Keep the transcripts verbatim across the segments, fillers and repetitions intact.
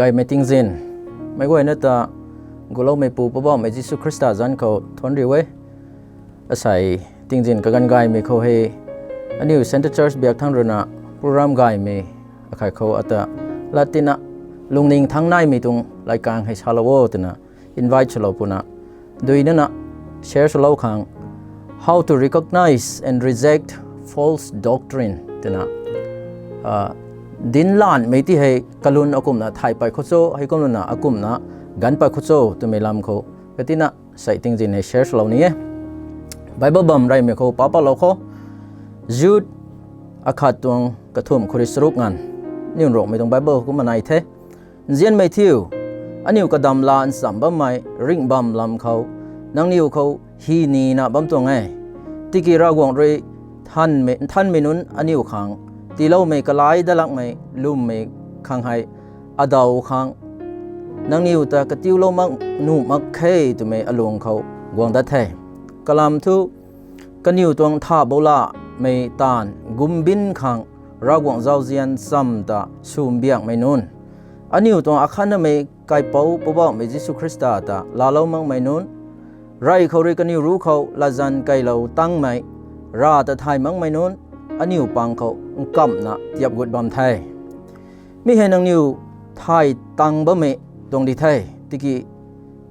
Gaymei tingzin, meic guayna ta guloumeipu Poubauhmei Jisu Khrista zanc khou thuanc riu e. Asei tingzin kaganv gaymei khou hei aniu Centre Church biak thangc ruina program gaymei akhei khou ata lat tina lungning thangc naimei tuang latkaeng hei salou o twna invite swlou puna, dui nana share swlou khang, How to Recognize and Reject False Doctrine twna, dinc lanmei ti hei kalun akumna thay pat khou cho, heikumna akumna ganv pat khou cho twmei lam khou katina sei tingzin hei share swlou ni e. Bible bam reymei khou pa patlou khou, Jude akhat tuang kathumh khou rui charuk nganv, aniu Nruanghmei tuang Bible kumna nai the. Nzianmei thiu, aniu kadam la ncham bammei ringh bam lam khou nangniw khou hi nina bam tuang e. Tiki Ravguangc rui nthanmei nunc aniu khang tiiloumei kalai dalakmei lwmmei khang hei adaw khang nangniw ta katiulou mak nuh mak khe twmei alung khou guang dat the. Kalam thu, kaniw tuang ntha bou lamei taanv gumbin khang Ravguangc zauzian cham ta sw mbiakmei nunc, aniu tuang akhatnamei kaipouc Poubauhmei Jisu Khrista ta laalou makmei nunc, rey khou rui kaniw ruc khou latzan keylou tangmei, rav ta thay makmei nunc, aniu pang khou nkamhna tiap gut bam the. Mi hei nangniw thay tang bammei tuang di the. Tiki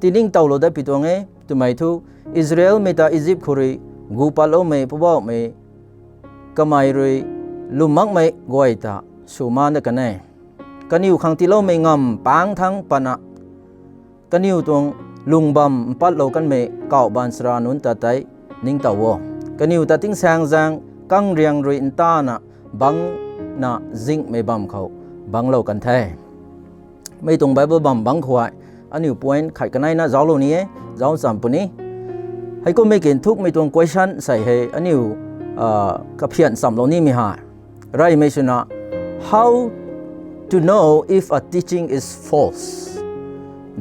tiningtowlou dat pi tuang e twmei thu, Israelmei ta Izip khou rui gu patloumei Poubauhmei kamei rui lwm makmei guay ta sw man dat kan e. Kaniw khang tiiloumei ngamv pangc thangc patna, kaniw tuang lung bam mpatlou kanmei kauh baanchara nunc ta tei ningtow o. Kaniw ta tingsaengzaeng kangriang rui ntana bangcna zinghmei bam khou bangclou kan the. Mi tuang Bible bam bangc khou hei aniu point khat kaneina zauclou ni e, zauc cham puni. Heikummei ki nthukmei tuang question sei hei aniu kaphian chamlou nimei hei, reymei swna, How to know if a teaching is false?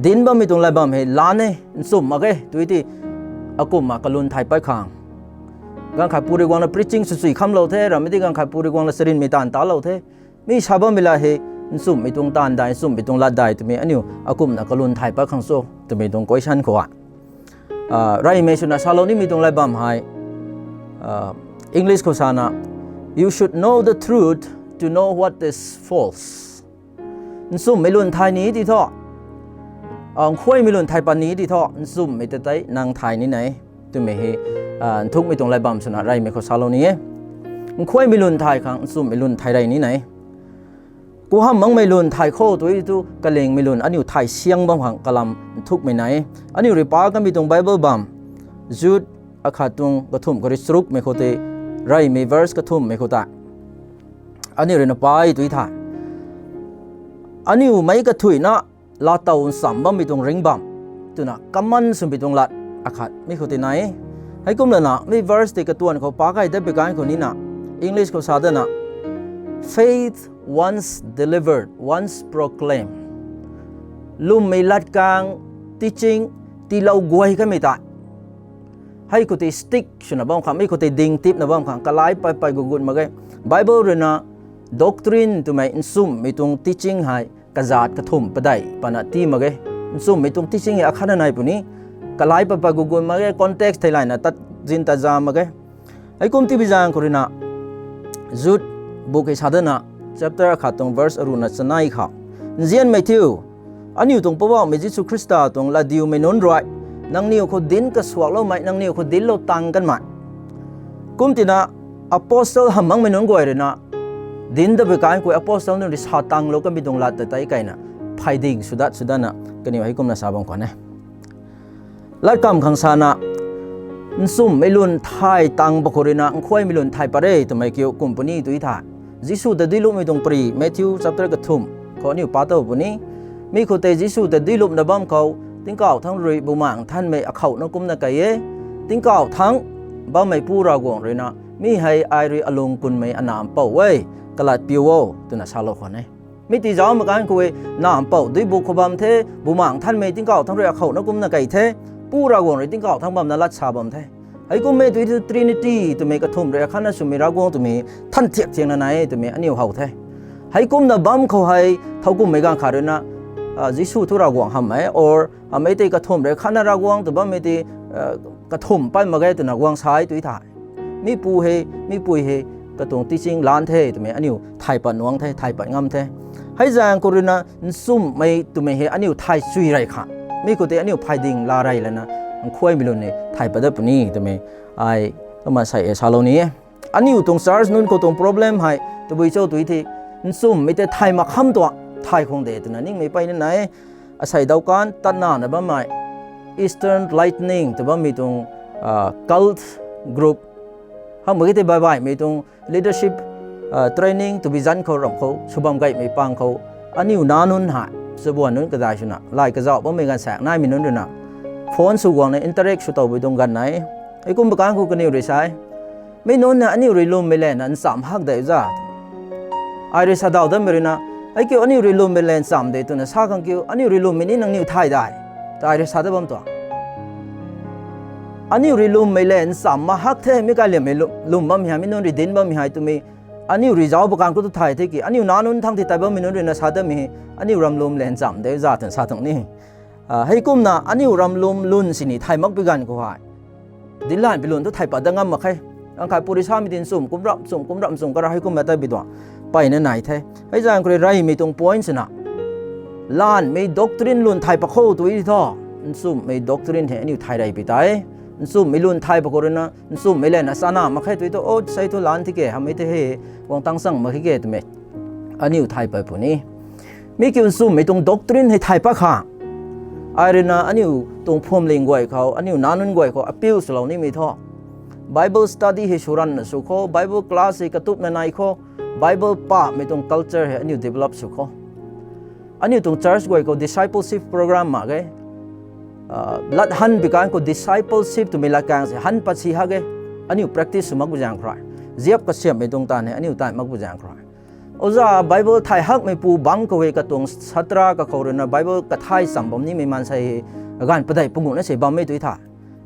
Dinc bammei tuang lat bam hei lan e, nchumh mak ge tui ti, akumna kalun thay pat khang. Ganv khat pu rui guangna preaching swchui khamlou the, ramei ti ganv khat pu rui guangna charynmei taanv talou the. Mi sa bammei la hei nchumhmei tuang taanv dai, nchumhmei tuang lat dai twmei aniu akumna kalun thay pat khang cho twmei tuang question khou a, reymei swna salou nimei tuang lat bam hei, English khou sana, You should know the truth to know what is false. Nchumhmei lun thay ni ti thu, nkhuaymei lun thay pat ni ti thu, nchumhmei ta tei nang thay ni e twmei hei nthukmei tuang lat bam swna reymei khou salou ni e. Nkhuaymei lun thay khang nchumhmei lun thay rey ni e. Kuham makmei lun thay khou tui tu kalingmei lun aniu thay siang bam khang kalam nthukmei nai e. Aniu rui pa kamei tuang Bible bam, Jude akhat tuang kathumh khou rui charukmei khou tei, reymei verse kathumhmei khou ta aniu rui na pai tui the. Aniu meic kathuicna laatow ncham bammei tuang ringh bam twna common swmei tuang lat akhat mi khou tei nai e. Heikumlana mi verse tei katuan khou pa kay dat pi kan khou nina, English khou sa dana, Faith once delivered, once proclaimed. Lwmmei latkaeng, teaching tiilou guay kamei tei, hei khou tei stick swna bam khang, mi khou tei dingtipna bam khang kalai pat pat gugut mak ge. Bible rui na doctrine twmei nchumhmei tuang teaching hei kazat kathumh padeih pana ti mak ge. Nchumhmei tuang teaching hei akhatna nai puni, kalai pat pat gugut mak ge, context theilayna tat zin tat za mak ge. Heikum tibi zaeng khou rui na, Jude bu hei sa dana, chapter akhat tuang verse aruna chanei khou, Nzianmei thiu, aniu tuang Poubauhmei Jisu Khrista tuang latdiumei nunc rui nangniw khou dinc kasuakloumei, nangniw khou dinclou tang kanmei, kumtina apostle hamh makmei nunc guay rui na dinc tabui kan khou apostle nunc rui sa tanglou kanmei tuang lat ta tei kayna pheyding swdat swdatna kaniw heikumna sa bam khwan e. Latkamv khang sana, nchumhmei lun thay tang pa khou rui na nkhuaymei lun thay pat re twmei kiu kum puni tui the. Jisu ta duilupmei tuang pary Matthew chapter kathumh khou aniu pa tow puni. Mi khou tei Jisu ta duilupna bam khou, Tingkauh thangc rui Bumaengh Nthanmei akhouna kumcna key e. Tingkauh thangc bammei Pu Ravguangc rui na, mi hei ai rui alung kunmei Anac Mpouh e, kalat piu o, twna salou khwan e. Mi ti zauc mak kan khou e, Anac Mpouh duibuk khou bam the, Bumaengh Nthanmei tingkauh thangc rui akhouna kumcna key the, Pu Ravguangc rui tingkauh thangc bamna lat sa bam the. Heikummei tui tu Trinity twmei kathumh rui akhatna swmei Ravguangc twmei than thiak thiakna nai e twmei aniu how the. Heikumna bam khou hei thowkumhmei ganv khat rui na, Jisu thu Ravguangc hamh e, or hamh e tei kathumh rui khatna Ravguangc tw bammei tei kathumh pat mak ge twna guang sa e tw the. Mipu hei, mipui hei, katuang teaching lan the twmei aniu thay pat nuang the, thay pat ngam the. Hei zaeng khou ruina nchumhmei twmei hei aniu thay chui rey kha, mi khou tei aniu phay ding la rey lana, nkhuaymei lun ni thay pat dat puni twmei ai kumna sei e salou ni e. Aniu tuang church nunc khou tuang problem hei tabui cho tw the, nchumhmei tei thay mak kham tuang, thay khang de twna ningmei peyna nai e. Asei dawkan tatna na bammei Eastern Lightning tw bammei tuang cult group, hamh mak ge tei baihbaihmei tuang leadership training tabui zanc khou ramh khou sw bam gaymei pang khou, aniu nac nunc hei, chabuan nunc kadai swna lay kazauh bammei gaanvsaekc naimei nunc ruina phone sw guangna interact sw towbui tuang ganv nai. Heikum bakanv khou kaniw rui sa e, mi nunc na aniu rui lwmmei le na nchamh hak de za, ai rui sa daw datmei ruina, hei kiu aniu rui lwmmei le nchamh de twna sa khang kiu, aniu rui lwmmei ni nangniw thay dai, ta ai rui sa dat bam tuang. Aniu rui lwmmei le nchamh mak hak the, mi kaliammei lwm bammei hei, mi nunc rui dinc bammei hei twmei, aniu rui zauc bakanv khou tu thay the ki, aniu nac nunc thang tei tat bammei nunc ruina sa datmei hei, aniu ram lwm le nchamh de za twna sa tuang ni. Heikumna aniu ram lwm lun sini thay makpui ganv khou hei, dinc lanvpui lun thu thay pat dat ngam mak khe. Ganv khat pu rui samei tei nchumh kum ramh, nchumh kum ramh, nchumh kara heikumna tat bi tuang peyna nai the. Hei zaeng khou rui reymei tuang point swna, lanvmei doctrine lun thay pat khou tw the thu, nchumhmei doctrine hei aniu thay rey pi tei. Nchumhmei lun thay pat khou ruina nchumhmei le na chana mak khe tw thu, o sei thu lan tike, hamhmei tei hei guang tang chang mak khe twmei aniu thay pat puni. Mi kiu nchumhmei tuang doctrine hei thay pat khang, ai ruina aniu tuang phuamling guay khou, aniu nac nunc guay khou appeal swlou nimei thu, Bible study hei sw ranvna sw khou, Bible class hei katupna nai khou, Bible pamei tuang culture hei aniu develop sw khou, aniu tuang church guay khou discipleship program mak ge. Lat han bi kan khou discipleship twmei latkaeng se han pat si hak e. Aniu practice sw makpui zaeng khou rui, ziap kasiamhmei tuang taanv hei aniu tai makpui zaeng khou rui, oja Bible thay hakmei pu bangc khou hei katuang satra kakhou ruina Bible kathay cham bam nimei maansei hei ganv padeih panguhna se bammei tw the.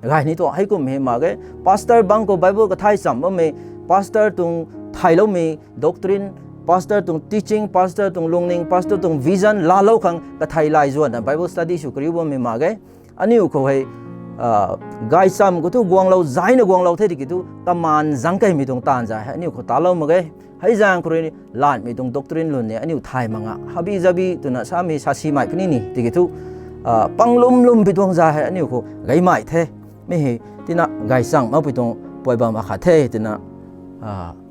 Gay ni tuang heikum hei mak ge. Pastor bangc khou Bible kathay cham bammei, pastor tuang thayloumei doctrine, pastor tuang teaching, pastor tuang lungning, pastor tuang vision laalou khang kathei lay zuanna Bible study sw kariu bammei mak ge. Aniu khou hei gaychamv khou thu guanglou zaina guanglou the tiki thu kamaan zangc keymei tuang taanv zay hei aniu khou talou mak ge. Hei zaeng khou rui lanvmei tuang doctrine lun ni aniu thay mak nga, habi zabi twna samei sa simei puni ni tiki thu pang lum lum pi tuang zay hei aniu khou gaymei the. Mi hei tina gaychamv makpui tuang pui bam akhat the twna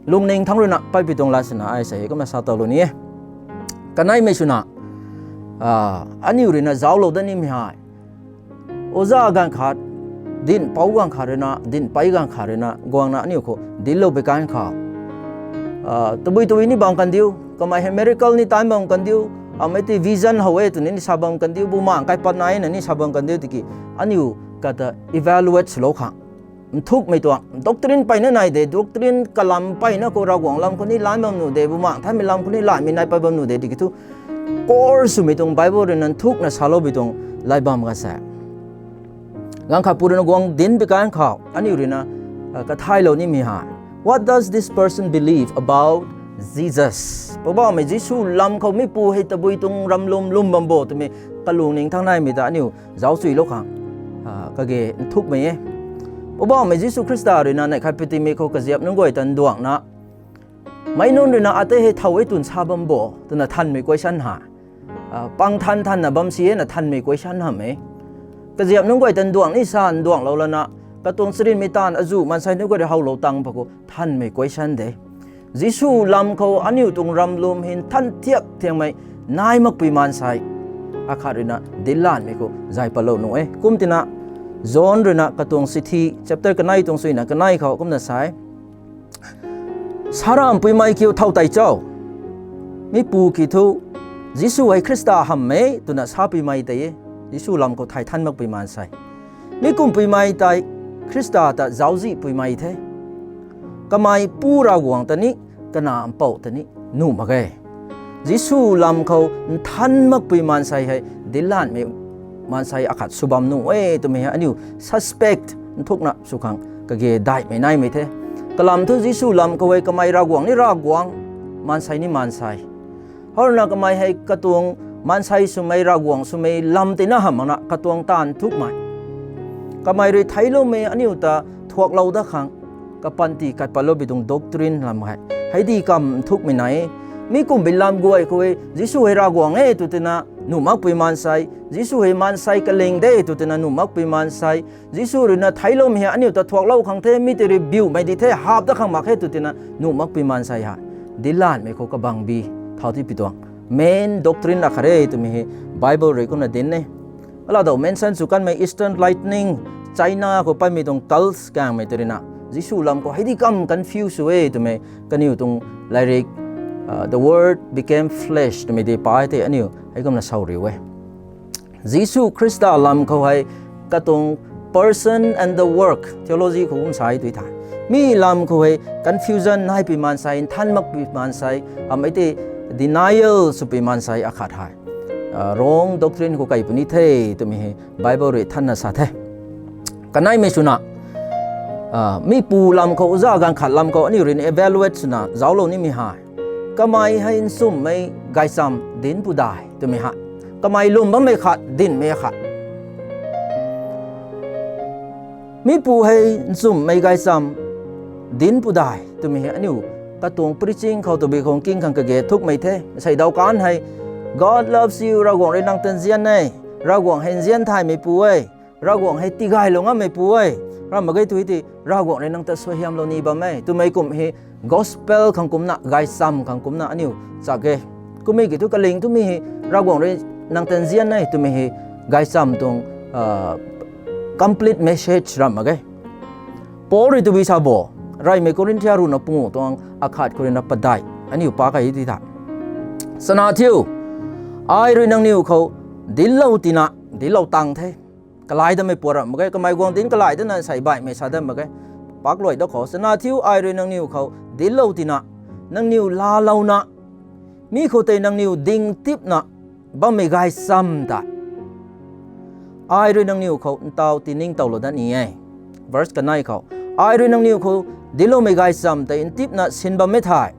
lungning thangc ruina patpui tuang lat swna ai sei kumna sa towlou ni e. Kaneimei swna aniu ruina zauclou dat nimei hei, oja ganv khat, dinhpouc ganv khat ruina, dinhpei ganv khat ruina guangna aniu khou dinclou bi kan khou, tabui tabui ni bam kan diu, kamei hei miracle ni taanc bam kan diu, amei tei vision how e twni ni sa bam kan diu, bumaengc kaipat naina ni sa bam kan diu tiki, aniu kata evaluate swlou khang, nthukmei tuang doctrine peyna nai de, doctrine kalam peyna khou Ravguangc lam khou ni lan bam nuh de, bumaengc thaymei lam khou ni lanmei nai pat bam nuh de tiki thu, core swmei tuang Bible ruina nthukna saloupui tuang lay bam ga se. Ganv khat pu ruina guang dinc bi kan khou aniu ruina kathaylou nimei hei, what does this person believe about Jesus? Poubauhmei Jisu lam khou mipu hei tabui tuang ram lum lum bam bo twmei kalungning thangc naimei ta aniu zauc chuilou khang kage nthukmei e. Poubauhmei Jisu Khrista ruina neih khat patimei khou kaziap nunc guay ta nduangna, meic nunc ruina atei hei thow e twna sa bam bo twna thanmei question hei, pang than thanna bam si e na thanmei question hamh e. Kaziap nunc guay ta nduang ni sa nduanglou lana, katuang charynmei taanv azuh maansei nunc guay rui howlou tang pa khou thanmei question de. Jisu lam khou aniu tuang ram lum hei nthan thiak thiangmei nai makpui maansei akhat ruina dinclanmei khou zay patlou nuh e. Kum tina John ruina katuang sithi chapter kanei tuang suina kanei khou kumna sa e, saramhpuimei kiu thow tei cho? Mipu kiu thu, Jisu hei Khrista hamh e twna sapuimei tei e. Jisu lam khou thay than makpui maansei, mi kumhpuimei tei Khrista ta zauczihpuimei the. Kamei Pu Ravguangc ta ni, Kanac Mpouh ta ni nuh mak ge. Jisu lam khou nthan makpui maansei hei dinclanmei maansei akhat sw bam nuh e twmei hei aniu suspect nthukna sw khang kage daihmei naimei the. Kalam thu Jisu lam khou hei kamei Ravguangc ni Ravguangc, maansei ni maansei. Howna kamei hei katuang Maansei swmei, Ravguangc swmei lam tina hamh makna katuang taanv thukmei, kamei rui theicloumei aniu ta thuaklou dat khang, kapanty kat patlou bi tuang doctrine lam hei, hei di kam nthukmei nai e. Mi kumhbi lam guay khou e, Jisu hei Ravguangc e tw tina nuh makpui maansei, Jisu hei maansei kaling de tw tina nuh makpui maansei, Jisu ruina theicloumei hei aniu ta thuaklou khang the, mi tei rui biumei di the, hap dat khang mak khe tw tina nuh makpui maansei hei, dinclanmei khou kabang bi, thau ti pi tuang main doctrine akhat re twmei hei Bible rui kumna dinc e. Alau dou mention sw kanmei Eastern Lightning, China khou paymei tuang cults kangmei tei ruina, Jisu lam khou hei di kam confuse sw e twmei, kaniw tuang lairik, uh, The Word Became Flesh twmei di pai tei aniu hei kumna sau riu e. Jisu Khrista lam khou hei katuang person and the work, theology khou kum sa e tui the. Mi lam khou hei confusion naipui maansei, nthan makpui maansei, hamei tei denial swpui maansei akhat hei, uh, wrong doctrine khou kai puni the twmei hei Bible rui thanna sa the. Kaneimei swna, uh, mipu lam khou, uza ganv khat lam khou aniu ruina evaluate swna zauclou nimei hei, kamei hei nchumhmei gaychamv dinc pu dai twmei hei, kamei lwm bammei khat, dinhmei khat. Mipu hei nchumhmei gaychamv dinc pu dai twmei hei aniu katuang preaching khou tabui khou king khang kage thukmei the. Sei dau kan hei, God loves you, Ravguangc rui nang ta nzian e, Ravguangc hei nzian thaymeipu e, Ravguangc hei tigaylou ngammeipu e, ramh mak ge tui ti, Ravguangc rui nang ta suaihiamlou ni bam e twmei kum hei gospel khang kumcna, gaychamv khang kumcna aniu chak e. Kummei ki thu kaling twmei hei, Ravguangc rui nang ta nzian e twmei hei gaychamv tuang, uh, complete message ramh mak ge. Paul rui tabui sa bo, reymei Korinthia ruhna pungu tuang akhat khou ruina padeih, aniu pa kai ti tha. Chana thiu, ai rui nangniw khou dinclou tina, dinclou tang the. Kalai damei puat ramh mak ge, kamei guang dinc kalai dana sei baihmei sa dam mak ge. Pak luai da khou, chana thiu ai rui nangniw khou dinclou tina, nangniw laalouna, mi khou tei nangniw ding tipna bammei gaychamv ta ai rui nangniw khou ntaw tiningtowlou dat ni e. Verse kanei khou, ai rui nangniw khou dincloumei gaychamv tei ntipna sin bammei thei,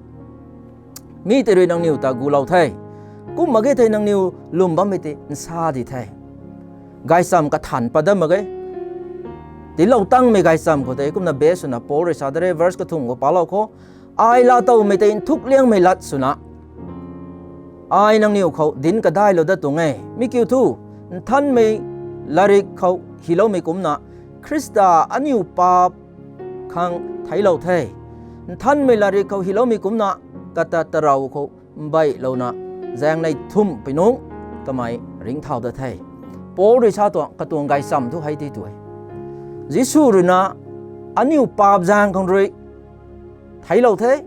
mi tei rui nangniw ta gulou the. Kum mak ge thei nangniw lwm bammei tei nsa di the. Gaychamv kathan pat dat mak ge. Dinclou tangmei gaychamv khou tei kumna base swna Paul rui sa de re, verse kathumh khou palou khou, ai laatowmei tei nthukliangmei lat swna ai nangniw khou dinc kadailou dat tuang e. Mi kiu thu, nthanmei lairik khou hyloumei kumcna, Khrista aniu paap khang theiclou the. Nthanmei lairik khou hyloumei kumcna, kata tarou khou mbeihlouna, zaengnei thumh pui nungc kamei ringcthau dat the. Paul rui sa tuang katuang gaychamv thu hei ti tu e. Jisu ruina aniu paap zaeng khang rui theiclou the,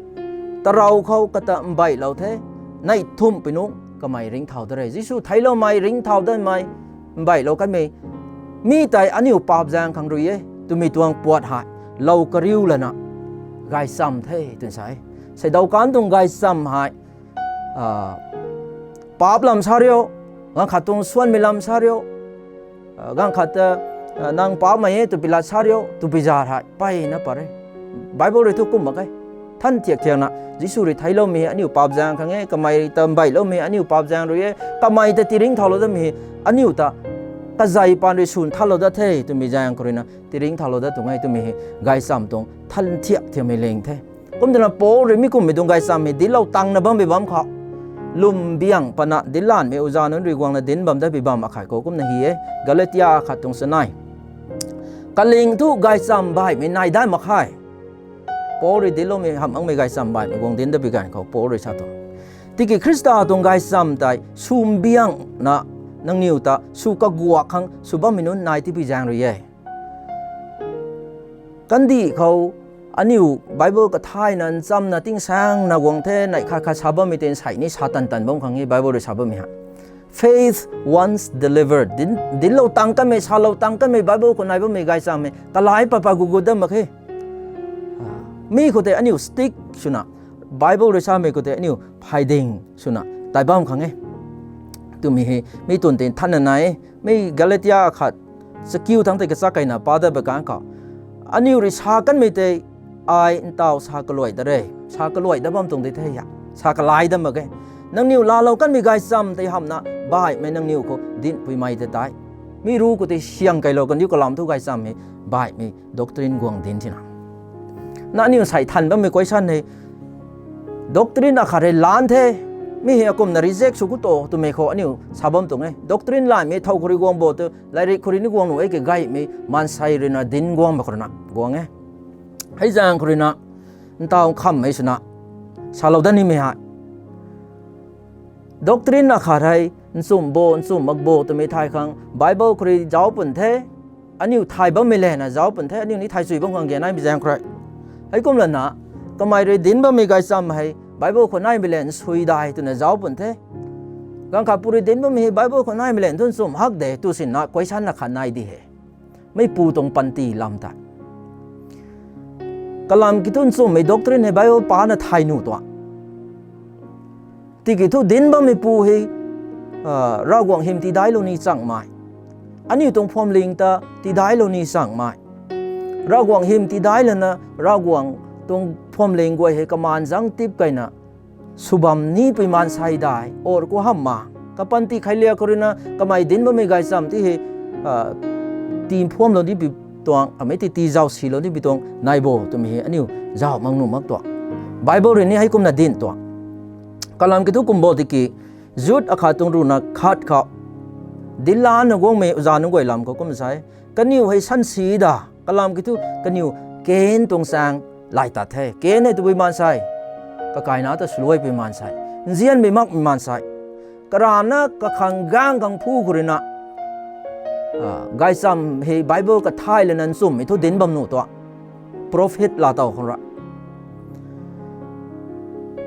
tarou khou kata mbeihlou the, neih thumh pui nungc kamei ringcthau dat re. Jisu theicloumei, ringcthau datmei, mbeihlou kanmei, mi tei aniu paap zaeng khang rui e twmei tuang puat hei lou kariu lana gaychamv the twna sa e. Seidau kan tuang gaychamv hei, paap lam sa rio, ganv khat tuang suanmei lam sa rio, ganv khat ta nang paapmei e twpui lat sa rio twpui zat hei mpeyna pat e. Bible rui thu kum mak ge. Than thiak thiakna, Jisu rui theicloumei aniu paap zaeng khang e, kamei ta mbeihloumei aniu paap zaeng rui e, kamei ta tiringcthaulou datmei aniu ta kazei paan rui swn thalou dat the twmei zaeng khou ruina tiringcthaulou dat tuang e twmei hei gaychamv tuang than thiak thiakmei ling the. Kum twna Paul rui mi kummei tuang gaychamv hei dinclou tangna bammei bam khou, lwmbiang pana dinclanmei uza nunc rui guangna dinc bam dat pui bam akhat khou kumna hi e, Galatia khat tuang chanei. Kaling thu gaychamv baihmei nai dat mak khe. Paul rui dincloumei hamh makmei gaychamv baihmei guang dinc dat pui ganv khou Paul rui sa tuang, tiki Khrista tuang gaychamv tei swmbiangna nangniw ta sw kaguak khang sw bammei nunc nai tipui zaeng rui e. Kandih khou aniu Bible kathayna nchamna tingsaengna guang the, neih khat khat sa bammei tei nsei ni sa tan tan bam khang e Bible rui sa bammei hei. Faith once delivered, dinc, dinclou tang kanmei, salou tang kanmei, Bible khou nai bammei gaychamv hei kalai pat pat gut gut dat mak khe. Mi khou tei aniu stick swna, Bible rui samei khou tei aniu phayding swna tai bam khang e twmei hei mi tuang tei nthanna nai e. Mi Galatia khat chakiu thangc tei kachak keyna pa dat pui ganv khou, aniu rui sa kanmei tei ai ntaw sa kaluai dat re, sa kaluai dat bam tuang di the a, sa kalai dat mak ge. Nangniw laalou kanmei gaychamv tei hamhna baihmei nangniw khou dinhpui mei ta tei. Mi ru khou tei siang keylou kandiu kalam thu gaychamv hei baihmei doctrine guang dinc thina. Na aniu sei than bammei question hei, doctrine akhat hei lan the, mi hei akumna reject sw ku to twmei khou aniu sa bam tuang e. Doctrine lanmei thow khou rui guang bo tu, lairik khou rui ni guang nuh e ke gaymei maansei ruina dinc guang ba khou ruina guang e. Hei zaeng khou ruina, ntaw khammei swna, salou dat nimei hei. Doctrine akhat hei, nchumh bo, nchumh mak bo twmei thay khang, Bible khou rui zauc pun the, aniu thay bammei lana zauc pun the, aniu ni thay chui bam khang ge naimei zaeng khou rui. Heikum lana, kamei rui dinc bammei gaychamv hei, Bible khou naimei lan sui dai twna zauc pun the. Ganv khat pu rui dinc bammei hei Bible khou naimei lan thu nchumh hak de tw sinna question akhat nai di he. Meicpu tuang panty lam tei. Kalam kiu thu nchumhmei doctrine hei Bible pana thay nuh tuang. Tiki thu dinc bammeipu hei, ah, Ravguangc hym tidailou ni changmei. Aniu tuang phuamling ta tidailou ni changmei. Ravguangc hym tidai lana Ravguangc tuang phuamling guay hei kamaan zangc tip keyna sw bam nipui maansei dai, or ku hamh ma. Kapanty kheiliak khou ruina kamei dinc bammei gaychamv ti hei, ah, tii phuamlou nipui tuang, amei ti tii zauc silou nipui tuang nai bo twmei hei aniu zauc mak nuh mak tuang. Bible rui ni heikumna dinc tuang. Kalam kiu thu kum bo tiki, Jude akhat tuang ruhna khat khou, dinclana guangmei oza nunc guay lam khou kum sa e. Kaniw hei sansi da, kalam kiu thu kaniw Kain tuang chaeng lay tat the. Kain hei tabui maansei, kakaina ta swluaipui maansei, nzianmei makmei maansei. Karana kakhang gaeng khang phu khou ruina, ah, gaychamv hei Bible kathay lana nchumhmei thu dinc bam nuh tuang. Prophet laa tow khang rui.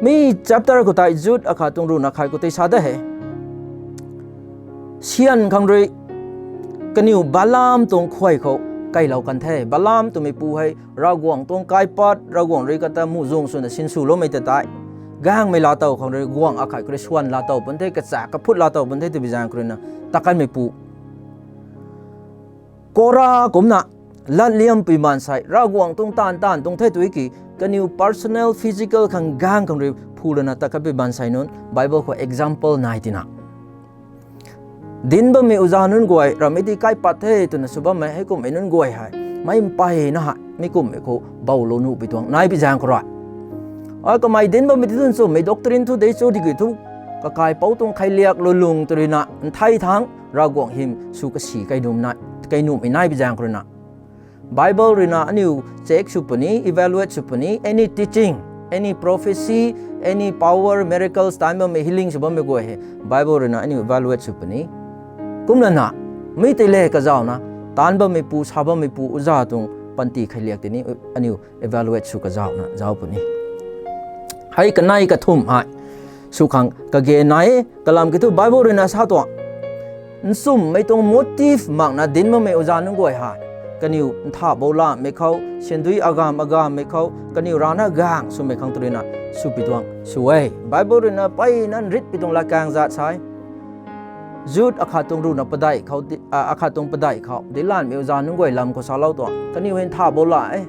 Mi chapter khou tei Jude akhat tuang ruhna khat khou tei sa da he. Syan khang rui kaniw Balaam tuang khuay khou keylou kan the. Balaam twmeipu hei Ravguangc tuang kaipat, Ravguangc rui kata muhzwng swna sinswloumei ta tei, gaengmei laa tow khang rui guangc akhat khou rui swan laa tow pun the, kacha kaphut laa tow pun the twbi zaeng khou ruina, takanmeipu. Kora kumna, latliampui maansei, Ravguangc tuang taanv taanv tuang the tw ki, kaniw personal, physical khang gaeng khang rui phu lana takanpui maansei nunc, Bible khou example nai tina. Dinc bammei oza nunc guay, ramhmei ti kaipat the twna sw bammei, heikummei nunc guay hei, meic mpeyna hei, mi kummei khou bowlou nuhpui tuang, naipui zaeng khou rui. A kamei dinc bammei ti thu nchumhmei doctrine thu de cho tiki thu, kakaipouc tuang kheiliak lulung tw ruina, nthei thangc, Ravguangc hym sw kasi kei nuh nai, kei nuhmei naipui zaeng khou ruina. Bible ruina aniu check sw puni, evaluate sw puni, any teaching, any prophecy, any power, miracles, taanv bammei healing sw bammei guay hei, Bible ruina aniu evaluate sw puni. Kumlana, mi tei le kazauhna, taanv bammeipu, sa bammeipu, oza tuang panty kheiliak tini, aniu evaluate sw kazauhna, zauc puni. Hei kanei kathumh hei, sw khang kage nai, kalam kiu thu Bible ruina sa tuang. Nchumhmei tuang motive makna dinc bammei oza nunc guay hei, kaniw nthah bou lamei khou, syndui agam agammei khou, kaniw rana gaeng swmei khang tw ruina, swpui tuang, sw e. Bible ruina mpeyna nritpui tuang latkaeng zat sa e. Jude akhat tuang ruhna padeih khou, di-, ah, akhat tuang padeih khou, dinclanmei oza nunc guay lam khou salou tuang. Kaniw hei nthah bou la e.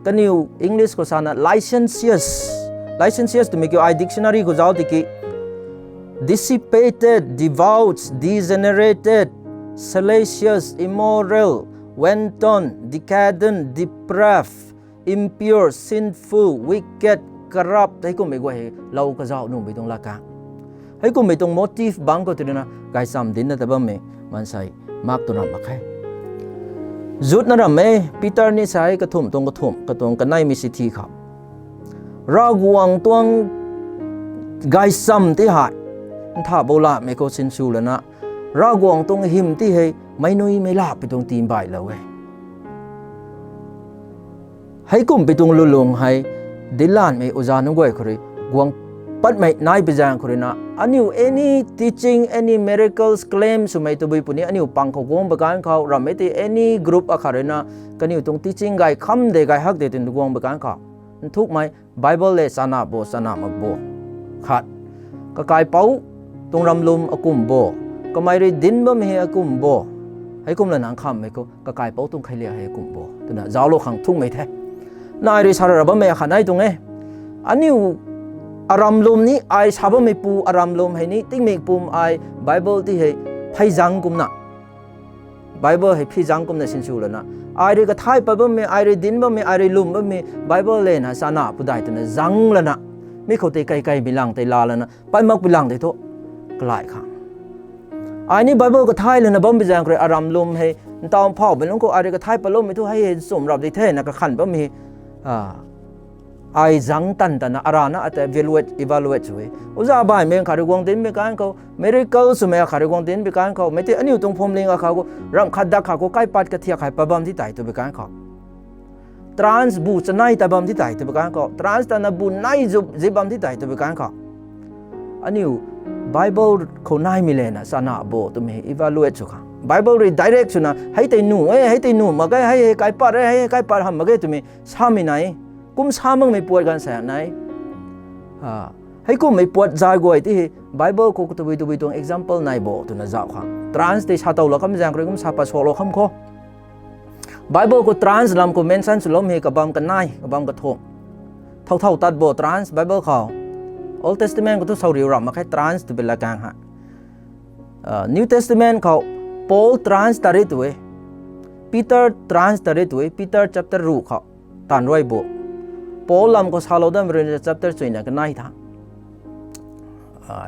Kaniw English khou sana licentious. Licentious twmei kiu ai dictionary khou zauc tiki, dissipated, debauched, degenerated, salacious, immoral, wanton, decadent, depraved, impure, sinful, wicked, corrupt, heikummei guay hei lou kazauh nuhmei tuang latkaeng. Heikummei tuang motive bangc khou tw ruina gaychamv dincna ta bammei maansei mak tw ram mak khe. Jude na ram e, Peter ni sa e kathumh tuang kathumh, katuang kaneimei sithi khou. Ravguangc tuang gaychamv ti hei, nthah bou lamei khou sinsw lana, Ravguangc tuang hym ti hei, meic nui meic lapui tuang tii bailou e. Heikumhpui tuang lulung hei, dinclanmei oza nunc guay khou rui, guang patmei naipui zaeng khou ruina, aniu any teaching, any miracles claim swmei tabui puni aniu pang khou guang bakanv khou, ramhmei ti any group akhat ruina, kaniw tuang teaching gay kham de gay hak de twna guang bakanv khou. Nthukmei, Bible le chana bo, chana mak bo. Khat, kakaipouc tuang ramlum akumh bo, kamei rui dinc bammei hei akumh bo, heikumlana nkhamhmei khou, kakaipouc tuang kheiliak hei akumh bo twna zauclou khang thukmei the. Nai rui sa ra bammei akhat nai tuang e. Aniu Aram lwm ni ai sa bammei pu, aram lwm hei ni tingmik pum ai Bible ti hei pheizang kumna, Bible hei pheizang kumna sinsw lana, ai rui kathay pat bammei, ai rui dinc bammei, ai rui lwm bammei Bible lena chana pudai twna zang lana, mi khou tei kai kai bilang tei la lana, pat mak bilang tei thu, kalai khang. Ai ni Bible kathay lana bam bi zaeng khou rui aram lwm hei, ntaw phau bui lungc khou ai rui kathay pat loumei thu hei hei nchumh rap di the na kakhan bammei, ai zang tan tana arana ata evaluate, evaluate sw e. Uza baihmei khat rui guang dinc bi kan khou, miracle swmei khat rui guang dinc bi kan khou, mei tei aniu tuang phwamling akha khou, ramh khat dak khat khou kaipat kathiak hei pat bam ti tei tw bi kan khou. Trance bu chanei ta bam ti tei tw bi kan khou. Trance tana bu nai zup zip bam ti tei tw bi kan khou. Aniu Bible khou naimei lena chana bo twmei evaluate sw khang. Bible rui direct swna, hei tei nuh e, hei tei nuh mak ge, hei hei kaipat e, hei hei kaipat hamh mak ge twmei samei nai. Kum sa makmei puat ganv sa nai. Heikumhmei puat zay guay ti hei Bible khou tabui tabui tuang example nai bo twna zauh khang. Trance tei sa tow lou kham zaeng khou rui kum sa pat suaklou kham khou. Bible khou trance lam khou mention swloumei kabam kanei, kabam kathumh. Thow thow tat bo trance Bible khou. Old Testament khou thu sauriu ramh mak khe trance tw bi la kang ha. New Testament khou Paul trance ta ri tu e. Peter trance ta ri tu e. Peter chapter ruh khou. Taanv rui bo. Paul lam khou salou dam rui na chapter chuina kanei tha.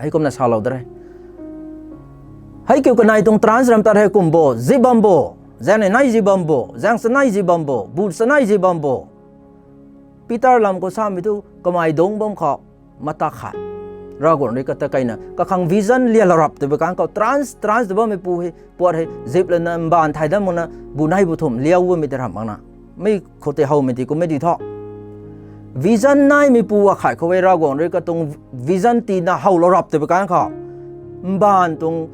Heikumna salou da re. Hei kiu kanei tuang trance ram tat hei kum bo, zi bam bo, zaeng nei nai zi bam bo, zaeng chanei zi bam bo, bu chanei zi bam bo. Peter lam khou samei thu kamei dungc bam khou, mata khat. Ravguangc rui kata kaina kakhang vision lialou rap tw bi kan khou trance, trance tw bammei pu hei, puat hei zip lana mbaanv thay dam makna, bu nei bu thumh liau bammei tei ramh makna. Mi khou tei howmei ti kummei di thu. Vision naimei pu akhat khou e Ravguangc rui katuang vision tina howlou rap tw bi kan khou. Mbaanv tuang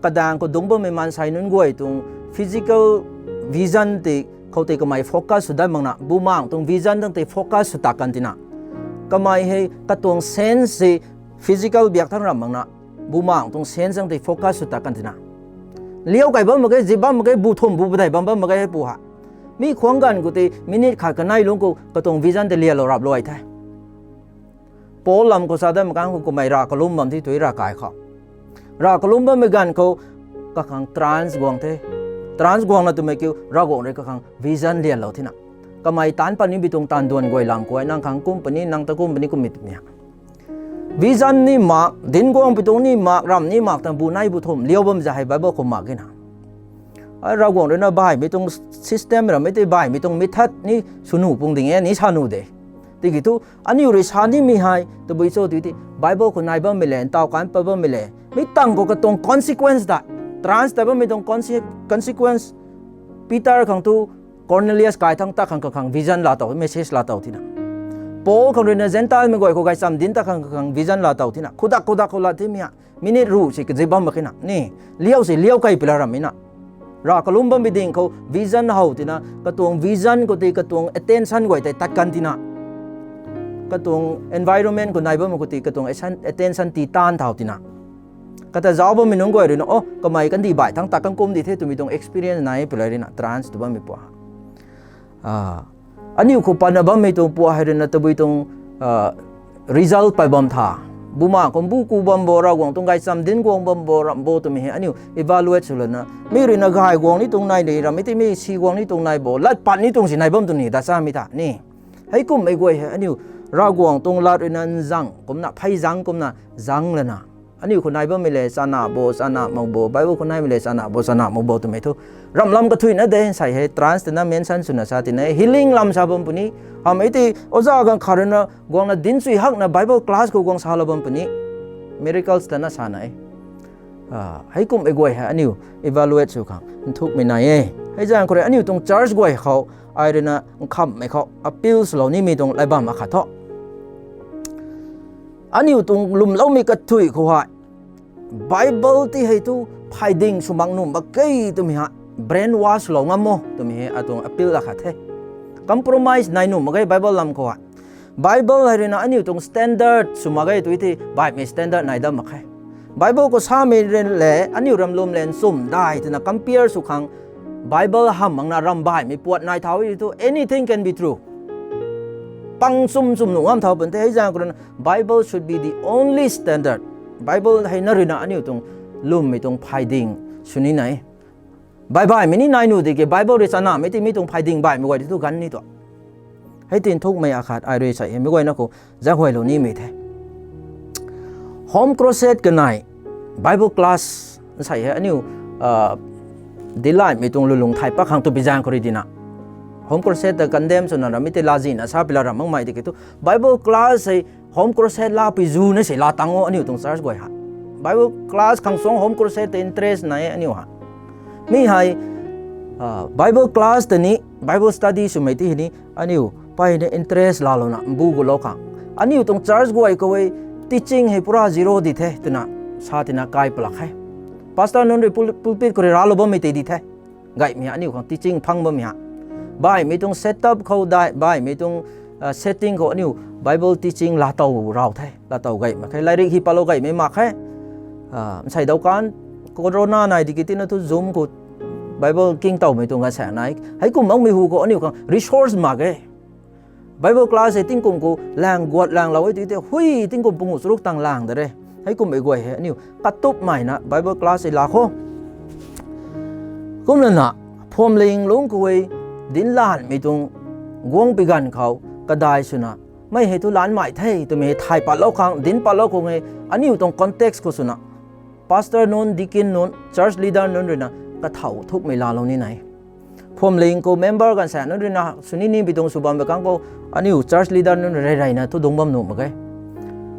kadaeng khou dungc bammei maansei nunc guay tuang physical vision tei khou tei kamei focus sw dat makna, bumaengc tuang vision tang tei focus sw tak kan tina. Kamei hei katuang sense hei physical biak thang ramh makna, bumaengc tuang sense tang tei focus sw tak kan tina. Liau kai bam mak ge, zip bam mak ge, bu thumh bu padei bam bam mak ge hei pu ha. Mi khwang ganv khou tei minute khat kanei lungc khou katuang vision tei lialou raplou ai the. Paul lam khou sa dat mak kan khou kamei rav kalum bam ti tu e ravkai khou. Rav kalum bammei ganv khou kakhang trance guang the. Trance guangna twmei kiu Ravguangc rui kakhang vision lialou thina. Kamei taanc pat ni bi tuang taanv duan guay lam khou e, nang khang kum puni, nang ta kum puni kummei twmei ha. Vision ni mak, dinc guang pi tuang ni mak, ramh ni mak tang bu nei bu thumh liau bam za hei Bible khou mak e na. Ravguangc rui na baihmei tuang system rammei tei baihmei tuang method ni sw nuh pung ding e ni sa nuh de. Tiki thu aniu rui sa nimei hei tabui cho tu ti Bible khou nai bammei le, ntaw kan pat bammei le, mi tang khou katuang consequence ta, trance ta bammei tuang conse-, consequence, Peter khang thu Cornelius kai thang ta khang kakhang vision laa tow, message laa tow thina. Paul khang rui na Gentile mei guay khou gaychamv dinc ta khang kakhang vision laa tow thina. Khudak khudak khou laa thimei ha. Minute ruh si kazip bam mak khe na ni. Liau si liau kai pi la rammei na. Rav kalum bammei ding khou vision how tina, katuang vision khou tei katuang attention guay tei tat kan tina. Katuang environment khou nai bammei khou tei katuang attention ti taanv thau tina. Kata zauc bammei nunc guay rui na, o, kamei kandih baih thang tat kan kum di the twmei tuang experience nai pi la rui na, trance tw bammei pu ha. Aniu khou patna bammei tuang pu hei rui na tabui tuang result pay bam tha. Bumaengc khou bu ku bam bo, Ravguangc tuang gaychamv dinc guang bam bo, ramh bo twmei hei aniu evaluate sw lana. Mi rui na gay guang ni tuang nai ni, rammei tei mi si guang ni tuang nai bo, lat pat ni tuang si nai bam tuang ni, da samei tha ni. Heikumhmei guay hei aniu Ravguangc tuang lat rui na nzang kumna, phey zang kumna, zang lana. Aniu khou nai bammei le chana bo, chana mak bo, Bible khou naimei le chana bo, chana mak bo twmei thu. Ramh lam kathuina de, nsei hei trance twna mention swna sa tina, healing lam sa bam puni. Hamei tei oja ganv khat rui na guangna dinc chui hakna Bible class khou guang salou bam puni. Miracles twna sa na e. Heikumhmei guay hei aniu evaluate sw khang nthukmei nai e. Hei zaeng khou rui aniu tuang church guay khou, ai rui na nkhamhmei khou appeal swlou nimei tuang lai bam akhat thu. Aniu tuang lwmloumei kathui khou hei Bible ti hei thu phay ding sw mak nuh mak ge twmei hei brainwash lou ngam o twmei hei atuang appeal akhat the. Compromise nai nuh mak ge Bible lam khou hei. Bible hei rui na aniu tuang standard sw mak ge tw thei baihmei standard nai dam mak khe. Bible khou samei rui le aniu ram lwm le nchumh dai twna compare sw khang Bible hamh makna ram baihmei puat nai thau e thu anything can be true. pang chum chum nuh ngam thau pun the. Hei zaeng khou rui na Bible should be the only standard. Bible hei na rui na aniu tuang lwmmei tuang phayding sw ni nai. Baihmei ni nai nuh di ke Bible rui chanamei ti mi tuang phayding baihmei guay di thu ganv ni tuang. Hei tin thukmei akhat ai rui sei hei mi guayna khou zaenghuaylou nimei the. Home crusade kanei Bible class nsei hei aniu dilaimei tuang lulung thay pat khang tu pi zaeng khou rui di na. Home crusade ta condemn swna ramei tei lazihna sa pi la ram makmei di ke thu Bible class hei home crusade la pi zu na sei la tang o aniu tuang church guay ha. Bible class khang suang home crusade ta interest nai aniu ha. Mi hei Bible class ta ni Bible study swmei ti hei ni aniu peyna interest lalouna mbu gulou khang aniu tuang church guay khou e teaching hei pura zero di the twna sa tina kai palak he. Pastor nunc rui pul- pulpit khou rui raclou bammei tei di the. Gaymei ha aniu khang teaching phang bammei ha. Baihmei tuang setup khou dai baihmei tuang setting khou aniu Bible teaching laatow raw the, laatow gay mak khe, lairik hi palou gaymei mak khe. Nsei dau kan corona nai di ki tina thu Zoom khou Bible kingtowmei tuang ganv sa nai. Heikum makmei hu khou aniu khang resource mak e. Bible class hei tingkum khou lang guat langlou e tu tei hui tingkum pungu charuk tang lang de re. Heikum e guay hei aniu katupmeina Bible class hei la kho. Kumlana phuamling lungc khou e dinc lanmei tuang guang pi ganv khou kadai swna mei hei thu lanmei the twmei hei thay patlou khang dinc patlou khang e aniu tuang context khou swna pastor nunc, deacon nunc, church leader nunc rui na kathau thukmei laalou ni nai. Phuamling khou member ganv sa nunc rui na sw ni ni pi tuang sw bam pi kang khou aniu church leader nunc rui rey reyna thu dungc bam nuh mak ge.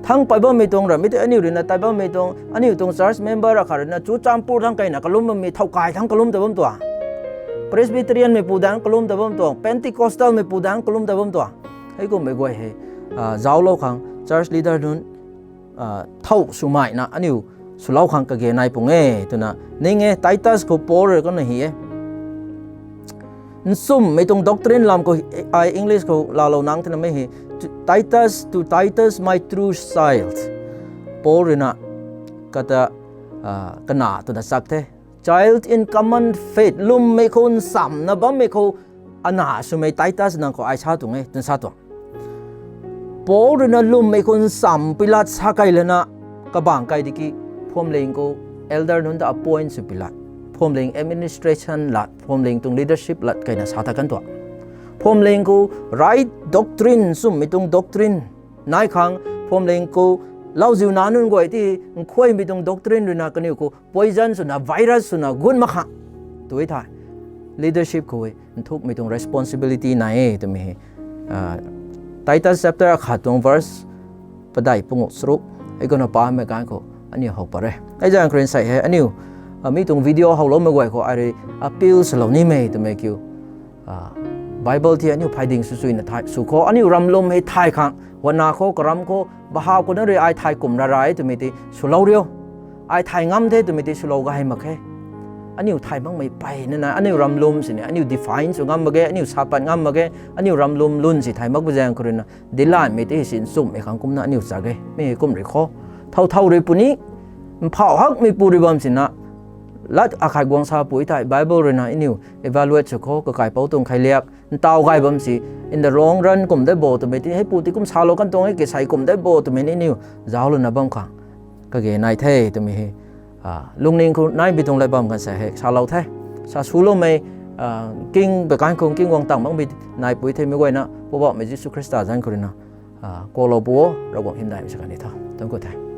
Thang pei bammei tuang ramei tei aniu rui na tai bammei tuang aniu tuang church member akhat rui na chucham pur thang keyna kalum bammei thow kai thang kalum ta bam tuang. Presbyterianmei pu dang kalum ta bam tuang, Pentecostalmei pu dang kalum ta bam tuang. Heikum e guay hei zauclou khang church leader nunc thow swmeina aniu swlou khang kage nai pung e twna ning e. Titus khou Paul rui kana hi e. Nchumhmei tuang doctrine lam khou ai English khou laalou nang twna mei hei Titus, to Titus, my true child. Paul rui na kata kana twna chak the. Child in common faith, lwmmei khou nchamna bammei khou ana swmei Titus nang khou ai sa tuang e twna sa tuang. Paul rui na lwmmei khou ncham pi lat sa key lana kabang key di ki phuamling khou elder nunc ta appoint sw pi lat, phuamling administration lat, phuamling tuang leadership lat keyna sa ta kan tuang. Phuamling khou right doctrine, nchumhmei tuang doctrine nai khang phuamling khou lauziu nac nunc guay ti nkhuaymei tuang doctrine rui na kaniw khou poison swna virus swna gut mak khang tu e thei leadership khou e nthukmei tuang responsibility nai e twmei hei Titus chapter akhat tuang verse padeih pungu charuk hei kumna pamei ganv khou aniu how pat re. Hei zaeng khou rui sei hei aniu mi tuang video howloumei guay khou ai rui appeal swlou nimei twmei kiu Bible ti aniu phayding sw chuina thay sw khou aniu ramlwm hei thay khang wana khou karam khou bahaw khou na rui ai thay kum ra ra e twmei ti swlou riu. Ai thay ngam the twmei ti swlou gay mak khe. Aniu thay makmei peyna na aniu ramlwm sini aniu define sw ngam mak ge, aniu sa pat ngam mak ge, aniu ramlwm lun si thay mak pu zaeng khou rui na dilanmei ti hei si nchumhmei khang kumna aniu chak e mi hei kum rui khou thow thow rui puni mphauh hakmei pu rui bam sina lat akhat guang sa pui thei Bible rui na aniu evaluate sw khou kakaipouc tuang kheiliak ntaw gay bam si in the long run kum de bo twmei ti hei pu ti kum salou kan tuang e ke sei kum de bo twmei ni aniu zauclouna bam khang kage nai the twmei hei lungning khou nai bi tuang lat bam kan sei hei salou the. Sa swloumei king bakan khou king guang tang makmei nai pui themei guayna Poubauhmei Jisu Khrista zanc khou rui na kuaklou pu o, Ravguangc hymdaihmei sa kan ni tho. Tuang khou the.